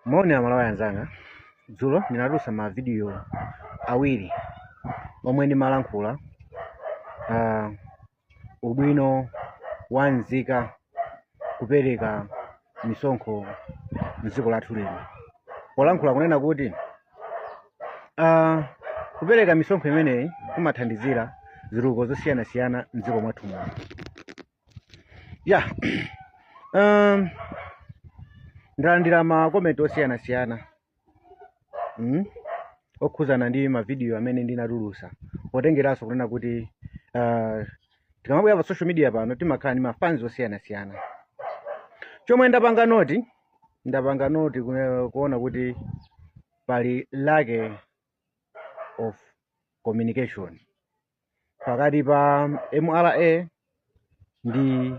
Moni Amalawi anzanga, dzulo ndinatulutsa ma video awiri omwe ndimalankhula ubwino wa nzika kupereka misonkho mdziko lathu lino, polankhula kunena kuti kupereka misonkho imeneyi kumathandizira zitukuko zosiyanasiyana mdziko mwathu muno. Ndalandira ma comment osiyanasiyana okhuzana ndi mavidiyo amene ndinatulusa, potengeranso kunena kuti tikamabwera pa social media pano timakhala ndi mafans osiyanasiyana. Chomwe ndapanga note kuona kuti pali lack of communication pakati pa MRA ndi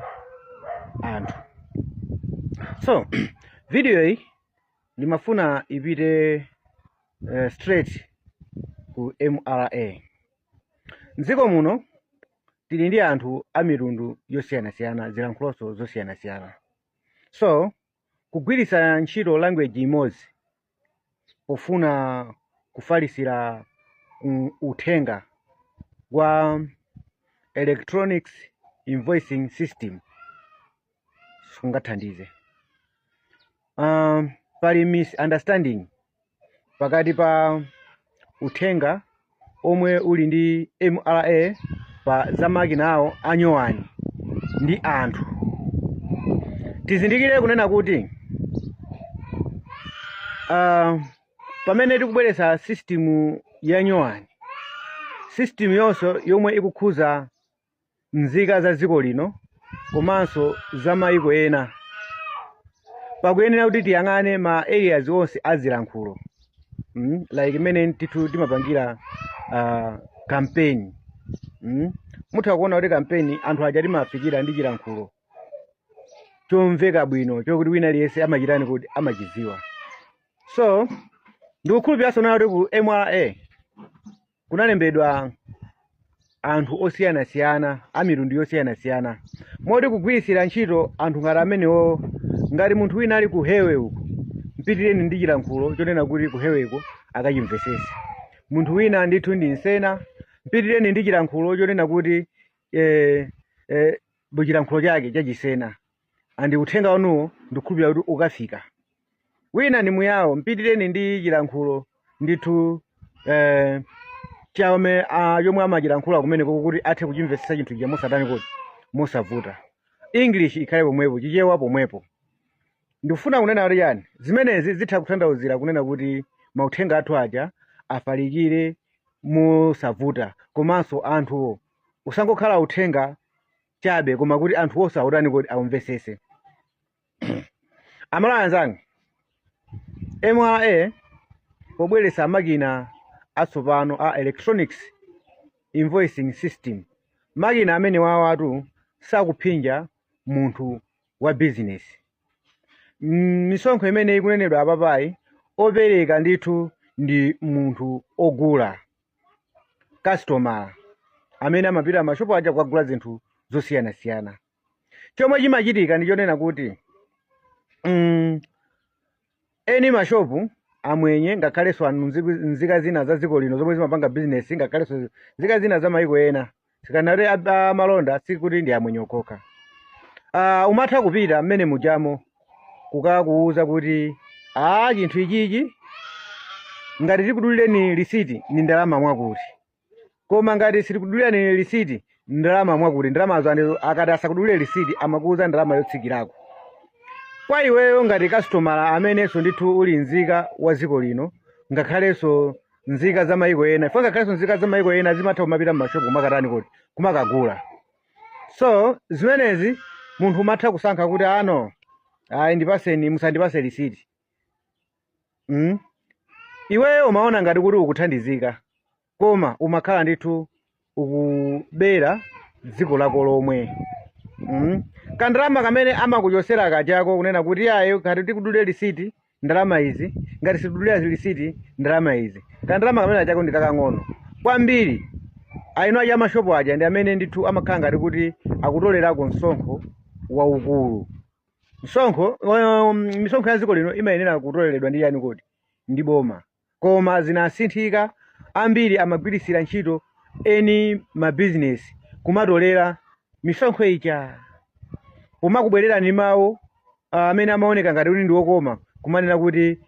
anthu. So video iyi ndimafuna ipite straight ku MRA. Mdziko muno tili ndi anthu a mitundu yosiyanasiyana, zilankhuloso zosiyanasiyana, so kugwiritsa ntchito language imodzi pofuna kufalisira uthenga wa electronics invoicing system sikungathandize. Pali misunderstanding pakati pa uthenga omwe uli ndi MRA pa za makina awo anyowani ndi anthu. Tizindikire kunena kuti pamene tikubweretsa system ya nyowani, system yonse yomwe ikukhuza nzika za dziko lino komanso za mayiko ena, pakuyenera kuti tiyang'ane ma areas onse azilankhulo, like imene tithu timapangira campaign. Mutha kuona kuti campaign anthu aja timafikira ndi chilankhulo chomveka bwino, chokuti wina aliyense amachitani kuti amachidziwa. So ndikukhulupiranso nayo kuti ku MRA kunalembedwa anthu osiyanasiyana a mitundu yosiyanasiyana, moti kugwiritsira ntchito anthu ngati amenewo, ngati munthu wina ali ku Hewe uku, mpitireni ndi chilankhulo chonena kuti ku Heweko akachimvesese. Munthu wina ndithu ndi Msena, mpitireni ndi chilankhulo chonena kuti chilankhulo chake chachisena, and uthenga wanuwo ndikukhulupirira kuti ukafika. Wina ndi Muyawo, mpitireni ndi chilankhulo ndithu chomwe chomwe amachilankhula kumeneko kuti athe kuchimvetsetsa chinthu chija mosatani kuti mosavuta. English ikhale pomwepo, Chichewa pomwepo. Ndikufuna kunena kuti chani, zimenezi zitha kutanthauzira kunena kuti mauthenga athu aja afalikire mosavuta, komanso anthuwo usangokhala uthenga chabe, koma kuti anthu onse autani kuti aumvesese. Amalawi anzanga, MRA pobweretsa makina atsopano a electronics invoicing system, makina amene wawatu sakuphinja munthu wa business. Misonkho imene ikunenedwa apapayi, opereka ndithu ndi munthu ogula, customer amene amapita mashopu aja kukagula zinthu zosiyanasiyana. Chomwe chimachitika ndi chonena kuti eni mashopu amwenye, ngakhalenso anthu nzika zina za dziko lino zomwe zimapanga business, ngakhalenso nzika zina za mayiko ena, sikanati amalonda, sikuti ndi amwenye okha. Umatha kupita mmene mujamo kukakuuza kuti a chinthu ichichi ngati tikudulireni lisiti ni ndalama mwakuti, koma ngati sitikudulirani lisiti ndalama mwakuti. Ndalamazo akati asakudulire lisiti amakuuza ndalama yotsikirako. Kwa iweyo ngati kastomala amenenso ndithu uli nzika wa dziko lino, ngakhalenso nzika za mayiko ena, ifo ngakhalenso nzika za mayiko ena zimatha kumapita mmashopu kumakatani kuti kumakagula. So zimenezi munthu umatha kusankha kuti ano ayi, ndipaseni, musandipase lisiti. Iweyo umaona ngati kuti ukuthandizika, koma umakhala ndithu ukubera dziko lako lomwe. Kandalama kamene amakuchosera kachako kunena kuti ayi, ngati tikudulire lisiti ndalama izi, ngati sikudulira lisiti ndalama izi, kandalama kamene kachako ndi kakang'ono kwambiri. Aino aja amashopu aja ndi amene ndithu amakhala ngati kuti akutolerako msonkho waukulu. Msonkho, misonkho ya dziko lino imayenera kutoleredwa ndi yani kodi? Ndi boma. Koma zinasinthika, ambiri amagwirisira ntchito eni mabizinesi kumatolera misonkho ija pomakubwerera ndi mawu amene amaoneka ngati kuti ndi okoma, kumanena kuti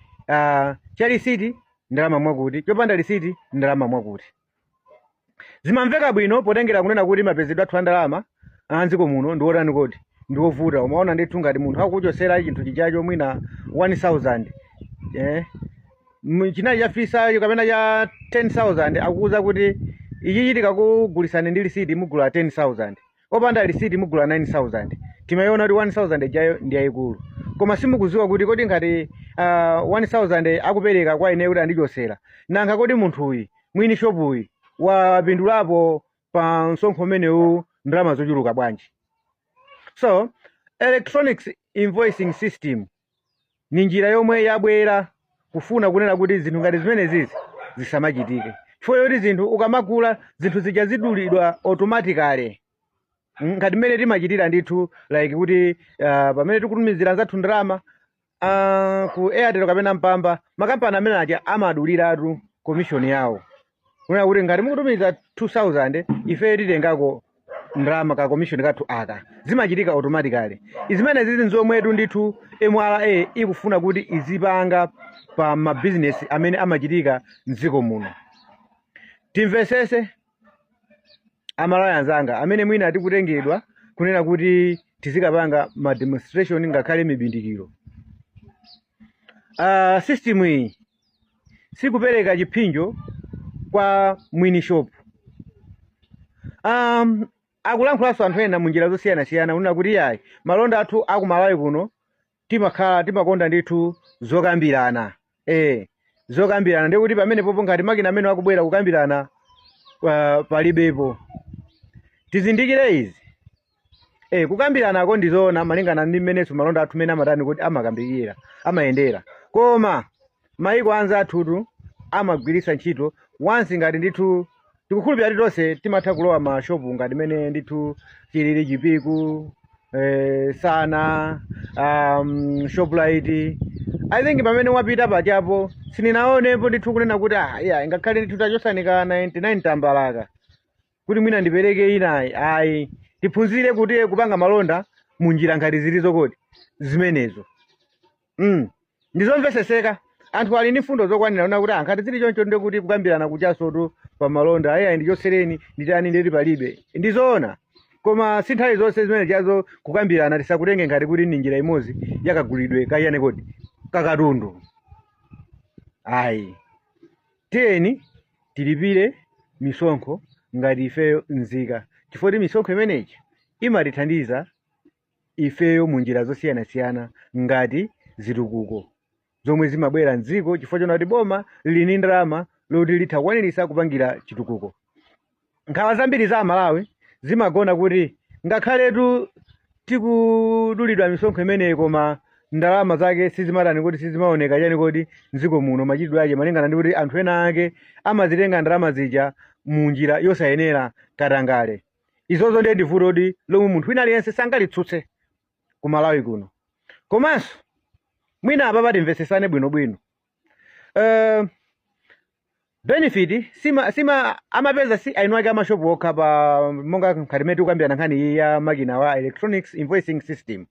cha lisiti ndalama mwakuti, chopanda lisiti ndalama mwakuti. Zimamveka bwino potengera kunena kuti mapezedwe athu a ndalama a mdziko muno ndi otani kodi? Ndi ovuta. Umaona ndithu ngati munthu akukuchosera chinthu chichacho mwina 1000, chinali cha fisa kapena cha 10,000, akukuza kuti ichi chitika kugulisani ndi lisiti mugula 10,000, opanda lisiti mugula 9,000. Timayiona kuti 1000 ijayo ndi yayikulu, koma simukuziwa kuti kodi ngati 1000 akupereka kwa ine kuti andichosera, nanga kodi munthuyi mwini shopuyi wapindulapo pa msonkho umenewu ndalama zochuluka bwanji? So electronics invoicing system ni njira yomwe yabwera kufuna kunena kuti zinthu ngati zimenezizi zisamachitike, chifukwa choti zinthu ukamagula zinthu zija zidulidwa automatically. Ngati mmene timachitira ndithu, like kuti pamene tikutumizira anzathu ndalama ku Airtel kapena Mpamba, makampani amene aja amaduliratu commission yawo, kunena kuti ngati mukutumiza 2000 ife titengako ndalama ka commission kathu aka. Zimachitika automatically. Izimene zizi nzomwetu ndithu MRA ikufuna kuti izipanga pa mabizinesi amene amachitika mdziko muno. Timvesese, Amalawi anzanga amene mwina tikutengedwa kunena kuti tizikapanga ma demonstration ngakhale mibindikiro, system iyi sikupereka chiphinjo kwa mwini shop. Akulankhulanso anthu ena munjira zosiyanasiyana kunena kuti yayi, malonda athu akumalawi kuno timakhala timakonda ndithu zokambirana. Zokambirana ndikuti pamene popo ngati makina amene akubwera kukambirana palibepo. Tizindikire izi, kukambiranako ndizoona malingana ndi mmenenso malonda athu mene amatani kuti amakambirira amayendera, koma maiko anzathutu amagwiritsa ntchito once. Ngati ndithu tikukhulupirira kuti tonse timatha kulowa mashopu ngati mene ndithu chilili Chipiku, Sana, Shoprite, I think pamene wapita pachapo sindinaonepo ndithu kunena kuti ah, yeah, ngakhale ndithu tachosanika 99 tambalaka kuti mwina ndipereke inayi. Ayi, tiphunzire kuti kupanga malonda munjira ngati zilizo kodi zimenezo. Ndizomveseseka, anthu ali ndi mfundo zokwanira kuna kuti ankhati zili choncho ndiye kuti kukambirana kuchasotu pa malonda, ayi ayi, ndichosereni nditani, ndeti palibe. Ndizoona, koma si nthawi zonse zimene chazo kukambirana tisakutenge ngati kuti ndi njira imodzi yakagulidwe kayane kodi kakatundu. Ayi, tiyeni tilipire misonkho ngati ifeyo nzika, chifukwa kuti misonkho imeneyi imatithandiza ifeyo mu njira zosiyanasiyana ngati zitukuko zomwe zimabwera mdziko, chifukwa chona kuti boma lili ndi ndalama loti litha kukwaniritsa kupangira chitukuko. Nkhawa zambiri za Amalawi zimagona kuti ngakhaletu tikudulidwa misonkho imeneyi, koma ndalama zake sizimatani kuti sizimaoneka chani kodi mdziko muno, machitidwe ake malingana ndi kuti anthu ena ake amazitenga ndalama zija mu njira yosayenera, katangale. Izozo ndiye ndivutodi lomwe munthu wina aliyense sangalitsutse ku Malawi kuno. Komanso mwina apa patimvesesane bwinobwino, benefit sima amapeza si ainu ake amashopu okha pa monga ngati mmene tikukambirana nkhani iyi ya makina wa electronics invoicing system.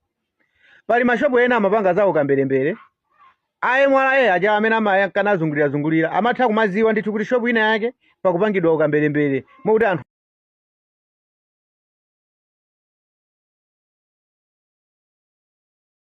Pali mashopu ena amapanga zawo kamberembere. A MRA aja amene amayakana azungulira zungulira amatha kumaziwa ndithu kuti shopu ina yake pakupangidwa ukamberembere mokuti anthu